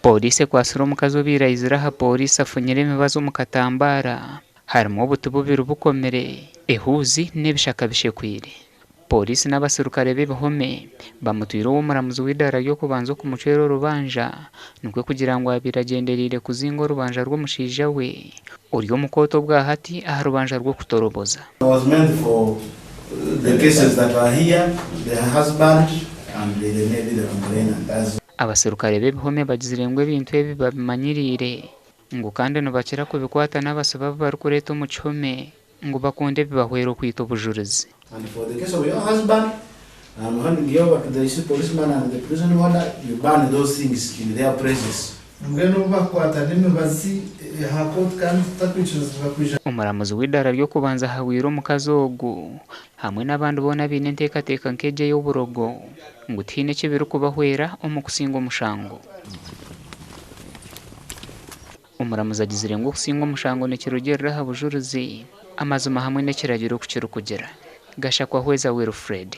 Pooriisi ekwatsire omukazi obaire aizire aha pooriisi afunyire emibazi omu katambaara harimu obuti bubiri bukomire, ehuuzi n'ebishaka bishekwire. Pooriisi n'abaserukare b'ebihome bamutwire ow'omuramuzi w'eidaara ry'okubanza okumucwera orubanja nikwo kugira ngu abaire agyendereire kuzinga orubanja rw'omushaija we ori omu kooti obwahati aha rubanja rw'okutoroboza. Was meant for the cases that are here, the husband and the maybe the complainant as. Abaserukare b'ebihome bagizire ngu ebintu ebi babimanyiriire ngu kandi nibakira kubikwata n'abasibe abu barikureeta omu kihome ngu bakunde bibahwera okwita obujurizi. And for the case of your husband, I'm handing you over to the policeman and the prison warder, you burn those things in their presence. Mbwenu obu bakukwata n'emibazi aha kooti kandi tutakwikirizibwa kwija. Omuramuzi w'eidaara ry'okubanza ahabwire omukazi ogu hamwe n'abandi boona abaine enteekateeka nk'egi ey'oburogo ngu tihaine eki birikubahwera omu kusinga omushango. Omuramuzi agizire ngu okusinga omushango nikirugiirira aha bujurizi, amazima hamwe n'ekiragiro oku kirikugira. Gashakwa Hweza Wilfred.